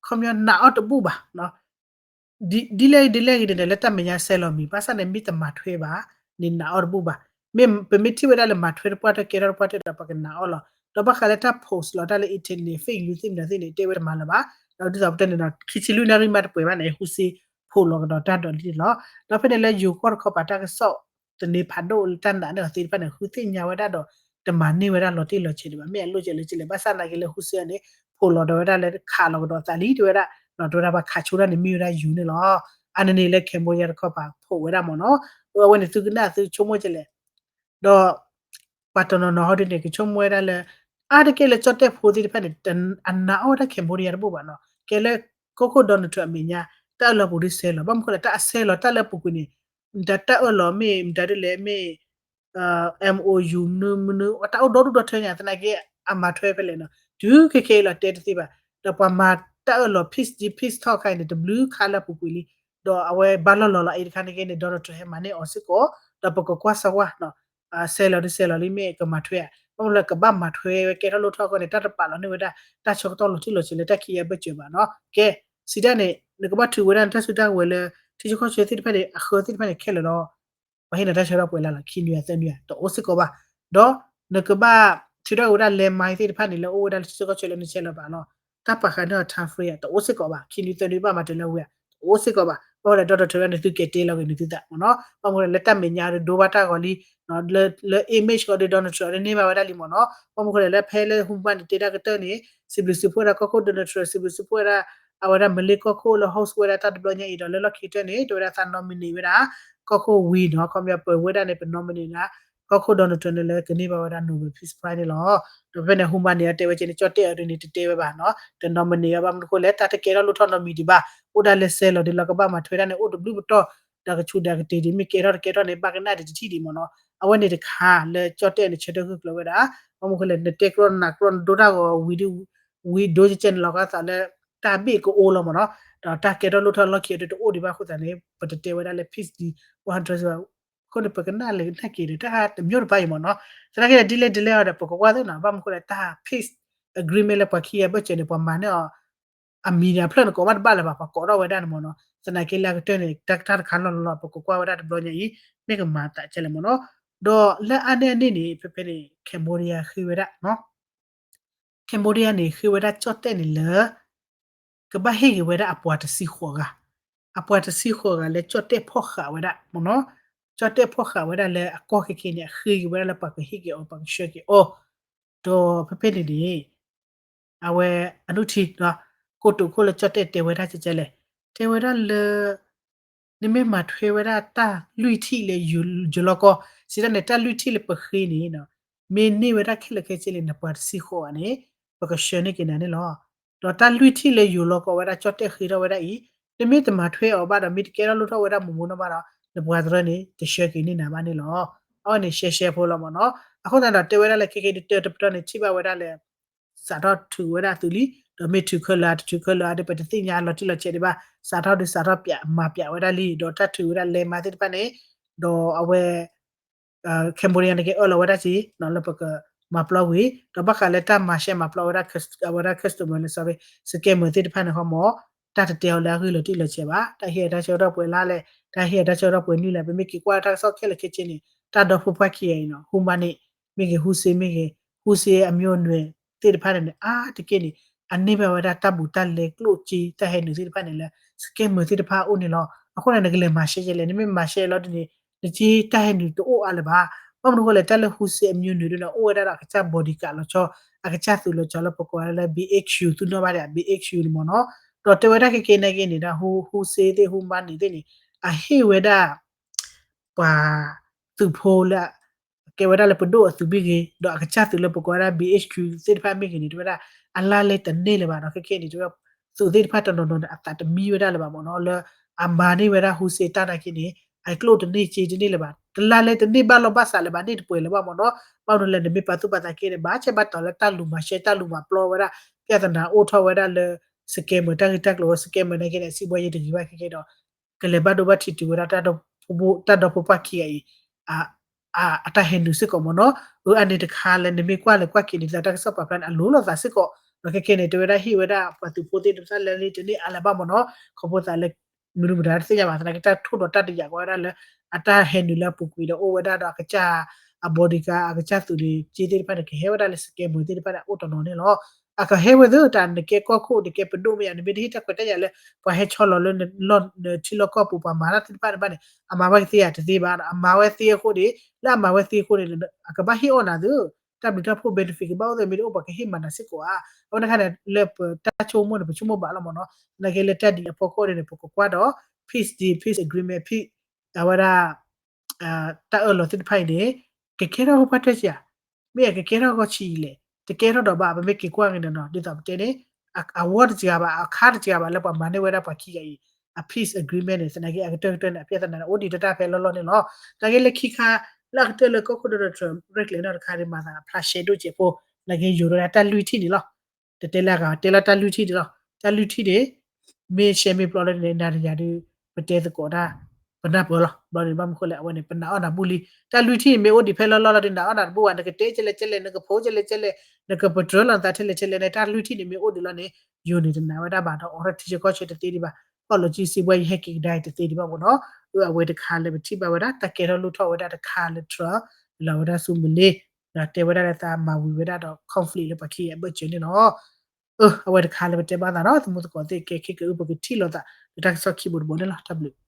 ခီပညီနာ်အီၤတဘူၣ်ဘၣ် ဒ်လဲၣ်ဂ့ၤဒ်လဲၣ်ဂ့ၤန့ၣ် လၢတၢ်မဲာ်ညါဆဲးလီၤမံၤ ဘၣ်ဆၣ်န့ၣ် မ့ၢ်တမၤထွဲဘၣ်န့ၣ် နာ်အီၤတဘူၣ်ဘၣ်. မ့ၢ်ပမ့ၢ်ထံၣ်ဝဲဒၣ်လၢမၤထွဲတပှၢ်တၢၢ် ကဲထီၣ်တပှၢ်တၢၢ်ဒီး ပကနာ်အီၤလီၤ. ဒီးဘၣ်ဃးလၢတၢ် post လီၤတၢ်လၢ internet fake news သ့ၣ်မနုၤသ့ၣ်န့ၣ် တဲဝဲတမၤလၢၤဘၣ်. ဒီးဒ်သိးပတဲန့ၣ်ဒီး ခံဆံလွံၢ်နၣ်ရံၣ်မးတပှဲၤဘၣ်န့ၣ် ဟူစ့ဖိးလီၤကဒီးတၢ်ဒီးလံန့ၣ်လီၤ. ဒီးဖဲန့ၣ်လၢယိၤကီၢ်တခီပၤတၢ်ကစီၣ် သန့ၤဖးဒိၣ်လၢတၢ်နာ်န့ၢ်အီၤသ့ၣ်တဖၣ်န့ၣ် ဃုသ့ၣ်ညါဝဲဒၣ်ဒီး တမၤန့ၢ်ဝဲဒၣ်လီၤတံၢ်လီၤဆဲးဒံးဘၣ် မ့ၢ်အလိၣ်ကဲးလၢကဲးလဲၣ် ဘၣ်ဆၣ်သနာ်က့လၢဟူစ့အီၤန့ၣ် ဖိးလီၤဒီးဝဲဒၣ်လၢခးလီၤကဒီးသးလံ တဲဝဲဒၣ် ဒီးတဲဝဲဒၣ်ပှၤခးဆိဒၣ်န့ၣ်မ့ၢ်ဝဲဒၣ်ယိၤန့ၣ်လီၤ. အါန့ၢ်န့ၣ်လၢ Cambodia တခီပၤဖိးဝဲဒၣ်မ့ၢ်နီၤ အဝဲန့ၣ်သုကနၣ်သုဆိကမိၣ်ကဲးလဲၣ် ဒီး ပှၤတနီၤနီၤဟီဒ်န့ၣ် ကဆိကမိၣ်ဝဲဒၣ်လၢ အါတက့ၢ်လၢကၠီၣ်တဲၣ်ဖိသ့ၣ်တဖၣ်န့ၣ် အနာ်အီၣ်ဝဲဒၣ် Cambodia တဘူၣ်ဘၣ်နီၤ ကဲလၢ ကီၢ်ခိၣ် Donald Trump အမဲာ်ညါ တၢ်အၢၣ်လီၤပူၤဒ်ဆဲးလီၤ ဘၣ်မနုၤဃိလဲၣ် တၢ်အဆဲးလီၤတၢ်လၢအပူၤကွံာ်န့ၣ် တၢ်အၢၣ်လီၤမ့ၢ် မတၤဒ်လဲၣ်မ့ၢ် MOU မနုၤမနုၤ တၢ်အိၣ်ဒီဒူၣ်ဒီထၢညါ သနာ်က့ အမၤထွဲဖဲလဲၣ်နီၤ တုၤခဲခဲအံၤလီၤတဲတသ့ဘၣ် ဒီးပှၤမၤတၢ်အၢၣ်လီၤ peace deal peace talk ခါအံၤန့ၣ် တဘျုးခါလၢအပူၤကွံာ်လံ ဒီးအဝဲဘၣ်လီၢ်လီၤလီၤအံၤတခါန့ၣ် Donald Trump ဟဲမၤန့ၢ်အီၤစ့ၢ်ကီး ဒီးပကကွၢ်စၢၤဝဲ ဆဲးလီၤဒ်ဆဲးလီၤလံမ့ၢ်ကမၤထွဲဧါ ဘၣ်မနုၤလဲၣ် ကဘၣ်မၤထွဲဝဲကဲထီၣ်လိၣ်ထီၣ်အဂီၢ်န့ၣ် တၢ်တပာ်လီၤန့ၢ်ဝဲဒၣ် တၢ်ဆၢကတီၢ်လီၤတံၢ်လီၤဆဲးလၢတၢ်ခံးအံၤအဘၢၣ်စၢၤဘၣ်နီၤ. ကဲ စံးတၢ်န့ၣ် နကဘၣ်ထုးဝဲဒၣ်နတၢ်စုတၢ်ဝဲၤလၢ ထံဆၢကီၢ်ဆၢသ့ၣ်တဖၣ်န့ၣ် အဃၢသ့ၣ်တဖၣ်န့ၣ် ခဲလၢာ်လီၤ ပှၤဟ့ၣ်နၤတၢ်ဆၢကတီၢ်ပှဲၤလါလီၤ ခံနွံအသၢနွံဧါ တအိၣ်စ့ၢ်ကီးဘၣ်. ဒီးနကဘၣ်ထုးထီၣ်က့ၤဝဲဒၣ် လၢမါသ့ၣ်တဖၣ်န့ၣ် လၢအအိၣ်ဝဲဒၣ်လၢထံဆၢကီၢ်ဆၢလၢနဆဲးလီၤဘၣ်လီၤ. တၢ်ပာ်ဃာ်န့ၢ်အီၤ time frame တအိၣ်စ့ၢ်ကီးဘၣ်. ခံနွံသၢနွံဘၣ်မၤတၢ်လၢဝံၤဧါ တအိၣ်စ့ၢ်ကီးဘၣ်. ဘၣ်ဝဲဒၣ် Donald Trump န့ၣ် သုကဲတ့လီၤက့ၤန့ၣ်သုသးမ့ၢ်နီၤ. ဘၣ်မနုၤလဲၣ် လၢတၢ်မဲာ်ညါဒီးဒိဘၣ်တၢ်ဂီၤလံ လၢ လၢ image ဂီၤဒီး Donald Trump န့ၣ်န့ၢ်ဘၣ်ဝဲဒၣ်လံမ့ၢ်နီၤ. ဘၣ်မနုၤလဲၣ် လၢဖဲလၢ Humba န့ၣ် တဲဒၣ်ကတၢၢ်န့ၣ် စံးဘျုးစံးဖှိၣ်ဝဲဒၣ်ကီၢ်ခိၣ် Donald Trump စံးဘျုးစံးဖှိၣ်ဝဲဒၣ် အဝဲဒၣ် Malay ကီၢ်ခိၣ်လၢ host ဝဲဒၣ်တၢ်တဘျီညါအံၤဒီး လၢလီၢ်ခံကတၢၢ်န့ၣ် တဲဝဲဒၣ်သးနီၣ်မံၣ်န့ၣ်ဝဲဒၣ် ကီၢ်ခိၣ်ဝံၤနီၤ ခီပညီပဝဲဒၣ်န့ၣ် ပနီၣ်မံၣ်န့ၣ်ဒၣ် ကီၢ်ခိၣ် Donald Trump န့ၣ်လၢကန့ၢ်ဘၣ်ဝဲဒၣ် Nobel Peace Prize န့ၣ်လီၤ. ဒီးဖဲန့ၣ် Humba န့ၣ် အတဲဝဲကဲန့ၣ် ကၠီၣ်တဲၣ်အီၤဒ်န့ၣ် တတဲဝဲဘၣ်နီၤ တနီၣ်မံၣ်န့ၣ် ဘၣ်မနုၤဃိလဲၣ် တၢ်တကဲထီၣ်လိၣ်ထီၣ်နီတမံၤဒံးဘၣ် အိၣ်ဒၣ်လၢဆဲးလီၤဒ်လီၤ ကဘၣ်မၤထွဲဒၣ်န့ၣ် အိၣ်တဘျုးပတီၢ် ဒီးကဆူးဒီးကတ့ၤဒံး မ့ၢ်ကဲထီၣ်တကဲထီၣ်န့ၣ် ဘၣ်ကနၣ်ဒံးတထံၣ်ဒံးမ့ၢ်နီၤ. အဝဲန့ၣ်တခါလၢကၠီၣ်တဲၣ်န့ၣ် ဆၢထၢၣ်ဂုာ်ကျဲၤဝဲဒၣ် ဘၣ်မနုၤဃိလဲၣ် နတဲကျီနနာ်ကျီနဒိတၢ်ဂီၤဝံၤဒ် ဝံၤဒိကဲန့ၣ်လီၤ ကသးလၢ တၢ်ဘ့ၣ်ကအိၣ်လီၤမ့ၢ်နီၤ. ဒီးတၢ်ကဲထီၣ်လိၣ်ထီၣ်လီၢ်ခံအံၤဒ်တအိၣ်ဒံးဘၣ်အဃိသတးန့ၣ် ပတတဲဝဲဒၣ်လၢ peace deal အဃိန့ၣ် ပကနၣ်လဲၤကနၣ်က့ၤဒီး တၢ်တမံၤတပၤအံၤမ့ၢ်နီၤ. သနာ်က့ဒီး ဒ်လဲၣ်ဒ်လဲၣ်အီၤဒီး ပကကွၢ်သ့နီၤ ဘၣ်မနုၤဃိလဲၣ် တၢ် peace agreement လၢပှၤခံဂၤဘၢၣ်စၢၤန့ၣ် ပှၤမၤန့ၢ်အီၤ အမံၤန့ၣ် အဖျၢၣ်န့ၣ် ကိးဘၣ်တဘၣ်လၢၤဘၣ် ပှၤကိးထီၣ်ဝဲဒၣ်န့ၣ်မ့ၢ်နီၤ. သနာ်က့လၢအကတၢၢ်န့ၣ် တၢ်တခါလီၢ်လီၢ်လီၢ် ပကကွၢ်ဝဲဒၣ်တဘျီညါအံၤ မ့ၢ်ကမၤသးကဲလဲၣ်မ့ၢ်နီၤ. ဒီးလၢအါန့ၢ်အန့ၣ်န့ၣ် ဖဲဖဲန့ၣ် Cambodia ဃ့ဝဲဒၣ် Cambodia န့ၣ် ဃ့ဝဲဒၣ်ကၠီၣ်တဲၣ်န့ၣ်လၢ ကဘၣ်ဟ့ၣ်က့ၤဝဲဒၣ်အပှၤတဆံဃိးဂၤ, အပှၤတဆံဃိးဂၤလၢကၠီၣ်တဲၣ်ဖီၣ်ဃာ်ဝဲဒၣ်မ့ၢ်နီၤ, ကၠီၣ်တဲၣ်ဖီၣ်ဃာ်ဝဲဒၣ်လၢအကီၢ်ခဲခဲန့ၣ် အဃ့က့ၤဝဲဒၣ်လၢပှၤကဟ့ၣ်က့ၤအီၤ ပှၤကဆှၢက့ၤအီၤ, ဒီးဖဲဖဲန့ၣ်န့ၣ် အဝဲအဒိၣ်ထံ ကိတိာ်ခိၣ်လၢကၠီၣ်တဲၣ်တဲဝဲဒၣ်ကဲကဲလဲၣ်, တဲဝဲဒၣ်လၢ နမ့ၢ်မၤထွဲဝဲဒၣ်တၢ်လွံၢ်ထံၣ်လၢယိၤလီၤကီၢ်, စံးတၢ်န့ၣ် တၢ်လွံၢ်ထံၣ်လၢပဃ့န့ၣ် မ့ၢ်န့ၢ်ဝဲဒၣ်ခဲလၢာ်ခဲဆ့လၢနပှၤတဆံဃိးဂၤန့ၣ် ပကဆှၢန့ၢ်က့ၤနၤန့ၣ်လီၤ. ဒီးတၢ်လွံၢ်ထံၣ်လၢယိၤလီၤကီၢ်ဝဲဒၣ်ကၠီၣ်တဲၣ်ဃ့ထီၣ်ဝဲဒၣ်အံၤ, နမ့ၢ်တမၤထွဲအီၤဘၣ်ဒီး မ့ၢ်တကဲထီၣ်လိၣ်ထီၣ်ဝဲဒၣ်မိၢ်မိၢ်နီၢ်နီၢ်ဒီး နပှၤတရၢန့ၣ် တဆှၢက့ၤန့ၢ်နၤဘၣ်န့ၣ်လီၤ. အဝဲန့ၣ်ရှဲရှဲဖိလီၤမ့ၢ်နီၤ. အဃိသတးဒီးတဲဝဲဒၣ်လၢခဲခဲဒ်တၢတပတီၢ်န့ၣ် ထံၣ်ဘၣ်ဝဲဒၣ်လၢ စးထီၣ်ထုးဝဲဒၣ်သုးလံ, ဒီးမ့ၢ်ထုးခဲလၢာ် တထုးခဲလၢာ်ဒီး ပတသ့ၣ်ညါလီၤတံၢ်လီၤဆဲးဒံးဘၣ်, စးထီၣ်ဒုးစးထီၣ်ပၠး မၤပၠးဝဲဒၣ်လံ, ဒီးတၢ်ထုးဝဲဒၣ်လဲၤမၤသ့ၣ်တဖၣ်န့ၣ်, ဒီးအဝဲ Cambodia န့ၣ်က့ၤအၢၣ်လီၤဝဲဒၣ်က့ၤ လၢပကမၤပျီဝံၤ, ဒီးဘၣ်ဃးလၢတၢ်မၤရှဲမၤပျီဝဲဒၣ် အဝဲဒၣ် customer လၢ sorry scammer သ့ၣ်တဖၣ်န့ၣ် ခီမီၤ တၢ်တတဲအီၤလၢအဂ့ၢ်လီၤတံၢ်လီၤဆဲးဘၣ်, တၢ်ဟ့ၣ်အတၢ်ဆၢကတီၢ်ပှဲၤလါလဲၣ်, တၢ်ဟ့ၣ်အတၢ်ဆၢကတီၢ်ပှဲၤနွံလဲၣ်, ပမ့ၢ်က့ၤကွၢ်တၢ်ကစီၣ်ခဲလၢာ်ခဲဆ့န့ၣ် တၢ်ဒီဖိပှၢ်ခံဂၤအံၤနီၤ ဟူမါန့ၣ် မ့ၢ်ဂ့ၤ ဟူစ့မ့ၢ်ဂ့ၤ, ဟူစ့အမျိုးအနွယ်သ့ၣ်တဖၣ်န့ၣ်န့ၣ် အါတက့ၢ်န့ၣ် အန့ၢ်ဘၣ်ဝဲဒၣ်တၢ်ဘူးတၢ်လဲကျိၣ်စ့တၢ်ဟဲနုာ်သ့ၣ်တဖၣ်န့ၣ်လၢ scammer သ့ၣ်တဖၣ်အအိၣ်န့ၣ်လီၤ. အဃိန့ၣ် နကလဲၤမၤရှဲယဲလဲၣ်, နမ့ၢ်မၤရှဲလီၤဒ်န့ၣ် နက့တၢ်ဟဲနုာ်တအိၣ်အါလၢၤဘၣ်. ဘၣ်မနုၤဃိလဲၣ် တၢ်လၢဟူစ့အမျိုးအနွယ်ဒ်န့ၣ် အိၣ်ဝဲဒၣ်ဒီးအကစၢ် bodyguard လီၤဆီ, အကစၢ်သုးလီၤဆီလၢပကိးဝဲဒၣ်လၢ BHU သုနီၣ်ဘၣ်ဒီး BHU န့ၣ်မ့ၢ်နီၤ. ဒီးတဲဝဲဒၣ်ခဲကနံၣ်အံၤန့ၣ်ဒီး ဟူစ့သ့ၣ် ဟူမါန့ၣ်သ့ၣ်န့ၣ် အဟ့ၣ်ဝဲဒၣ် ပှၤသုးဖိလၢ ကဲဝဲဒၣ်လၢပဒိၣ်အသုးမ့ၢ်ဂ့ၤ, ဒီးအကစၢ်သုးလၢပကိးဝဲဒၣ် BHU သ့ၣ်တဖၣ်မ့ၢ်ဂ့ၤန့ၣ် တဲဝဲဒၣ် အလါလဲတန့ၢ်လၢၤဘၣ်ဒီး ခဲခဲန့ၣ် တဲဝဲဒၣ် သုးသ့ၣ်တဖၣ်တနီၤနီၤန့ၣ် အသးတမံဝဲဒၣ်လၢၤဘၣ်မ့ၢ်နီၤ, လၢအမၤန့ၢ်ဝဲဒၣ်ဟူစ့တၢ်နာ်က့န့ၣ် အကျိၣ်တန့ၢ်စ့တန့ၢ်လၢၤဘၣ်, တလါလဲတန့ၢ်ဘၣ်လီၢ်ဘၣ်စးလၢၤဘၣ်န့ၣ်တပှဲၤလၢၤဘၣ်မ့ၢ်နီၤ. ဘၣ်မနုၤလဲၣ် နမ့ၢ်ပာ်သူၣ်ပာ်သးက့န့ၣ် ဘၣ်ဆဲးဘၣ်တီၤလၢတၢ်လူၤမၤရှဲတၢ်လူၤမၤပျီဝဲဒၣ် ပြဿနာအိၣ်ထီၣ်ဝဲဒၣ်လၢ scammer တၢ်ဂ့ၢ်တၢ်ကျိၤဝဲ scammer နာ်က့န့ၣ် အစံးဘှီယဲတဂ့ၤဘၣ်ခဲခဲဒီး ကလဲၤဘၣ်ဒိဘၣ်ထံးတုၤဝဲဒၣ် တၢ်ဒီဖိပှၢ်ခံဂၤအံၤ အတၢ်ဟဲနုာ်စ့ၢ်ကီးမ့ၢ်နီၤ. အၢ အန့ၣ်တခါလၢနမ့ၢ်ကွၢ်လဲၤကွၢ်က့ၤန့ၣ် တၢ်ကစီၣ်ပာ်ဖျါန့ၣ် အလိၤလိာ်သးစ့ၢ်ကီး, ဒီးခဲခဲန့ၣ် တဲဝဲဒၣ်ဟ့ၣ်ဝဲဒၣ်ပှၤသုးဖိသ့ၣ်တဖၣ်လၢလံတန့ၢ်အါလၢၤဘၣ်မ့ၢ်နီၤ, ခီဖျိသးလၢ မနုၤမတၤတသ့ၣ်ညါဘၣ် သနာ်က့တၢ်ထိၣ်ဒီးတၢ်တယာ်ကွၢ်ဝဲဒၣ်လၢ အတၢ်ဟဲနုာ်လၢအပူၤကွံာ်ဒီးအိၣ်ဝဲဒၣ်ဒီးအကစၢ် အ bodyguard အကစၢ်သုးန့ၣ် စ့သ့ၣ်တဖၣ်န့ၣ် ကဟဲဝဲဒၣ်လၢ scammer သ့ၣ်တဖၣ်န့ၣ် အိၣ်တနီၤန့ၣ်လီၤ. အကဟဲဝဲသ့ၣ်တၢ် နကဲကီၢ်ခိၣ် နကဲပဒိၣ်မ့ၢ်ယါ နမ့ၢ်တဟ့ၣ်တၢ်ခွဲးတၢ်ယာ်လၢ ပှၤဟဲဆီလီၤလၢနထံလီၢ်ကီၢ်ပူၤ ပှၤမၤတၢ်သ့ၣ်တဖၣ်န့ၣ်ဘၣ်န့ၣ် အမၤဝဲကသ့ဧါတသ့ဘၣ်, အမၤဝဲသ့အဃိန့ၣ် လၢအမၤဝဲသ့အဃိန့ၣ် အကဘၣ်ဟ့ၣ်အီၣ်နၤသ့ တၢ်ဘျုးတၢ်ဖှိၣ် benefit ကဘၣ်အိၣ်သ့ မ့ၢ်တအိၣ်ပှၤကဟ့ၣ်မၤနၤစ့ၢ်ကီးဧါ. အဝဲန့ၣ်အခါန့ၣ် လၢပတၢ်ဆိကမိၣ်န့ၣ် ပဆိကမိၣ်ဘၣ်လီၤမ့ၢ်နီၤ. သနာ်က့လၢတၢ်ဒ်အဖီခိၣ်န့ၣ် ပကကွၢ်ဒီး peace deal, peace agreement, peace အဝဲဒၣ် တၢ်အၢၣ်လီၤသ့ၣ်တဖၣ်အံၤန့ၣ် ကကဲထီၣ်ဖိပှၢ်တၢၢ်ဧါ, မ့ၢ်အကကဲထီၣ်ဂီၢ်ဆံးအံၤလဲၣ်, တကဲထီၣ်ဒီးဘၣ် ပမ့ၢ်က့ၤကွၢ်က့ၤန့ၣ်နီၤ ဒ်သိးပတဲန့ၣ် အဝီတစှၤဘၣ် အခါတစှၤဘၣ်လၢပှၤမၤန့ၢ်ဝဲဒၣ်ပှၤခံဂၤအံၤ အ peace agreement န့ၣ် သနာ်က့အကတၢၢ်ကတၢၢ်န့ၣ် အပြဿနာန့ၣ် အိၣ်ဒံးတၢ်တၢ်ဖဲလီၢ်လီၢ်န့ၣ်လီၤ. သနာ်က့လၢခံခါ လၢအကတၢၢ်လၢကီၢ်ခိၣ် Donald Trump ရဲၣ်ကျဲၤနီၢ်တခါန့ၣ် မၤသးဖျါရှဲဒိၣ်စဲးဖိ သနာ်က့ယိၤဒီးတၢ်လွံၢ်ထံၣ်န့ၣ်လီၤ. တတဲလၢအဂၤ တဲလီၤတၢ်လွံၢ်ထံၣ်န့ၣ်လီၤ. တၢ်လွံၢ်ထံၣ်န့ၣ် မ့ၢ်ရှဲမ့ၢ်ပျီလၢန့ၣ် နၤဒီးယၤဒုး ပတဲသကိးတၢ် ပနၢ်ပၢၢ်လီၤ. ဘျီန့ၣ် ဘၣ်မနုၤဃိလဲၣ်, အဝဲန့ၣ် ပနာ်အီၣ်နၤဘူၣ်လံ. တၢ်လွံၢ်ထံၣ်န့ၣ် မ့ၢ်အိၣ်ဒံးဖဲလီၢ်လီၢ်လီၤဒီး နနာ်အီၣ်နၤတဘူၣ်ဘၣ်, နကတဲကဲလဲၣ်ကဲလဲၣ်, နကဖိကဲလဲၣ်ကဲလဲၣ်, နကပတြၢၤလီၤနသးထဲလဲၣ်ထဲလဲၣ်န့ၣ် တၢ်လွံၢ်ထံၣ်န့ၣ် မ့ၢ်အိၣ်ဒံးလီၤန့ၣ် ယိၤန့ၣ်တနာ်ဝဲဒၣ်ဘၣ်ဒီး အိးထီၣ်ထံဆၢကီၢ်ဆၢတသ့ဒံးဘၣ်, ဖီၣ်လိာ်စုစ့ဝဲ ယဟဲက့ၤကဒါအံၤတသ့ဒံးဘၣ်မ့ၢ်နီၤ. အဝဲတခါလၢပထံၣ်ဘၣ်ဝဲဒၣ် တၢ်ကဲထီၣ်လိၣ်ထီၣ်ဝဲဒၣ်တခါလၢ Trump လီၤဝဲဒၣ်ဆူမလ့ ဒီးတဲဝဲဒၣ်လၢသးမၤဝံၤဝဲဒၣ်ဒီး conflict လၢပှၤခံဂၤအဘၢၣ်စၢၤန့ၣ်လီၤ. အဝဲတခါလၢပတဲဘၣ်သးဒီး သမူသကိးသ့ၣ် ကဲခဲကအု ပကထံၣ်လိာ်သး လၢတၢ်ကစီၣ်ခံဘိတဘိန့ၣ်လီၤ. တၢ်ဘျုး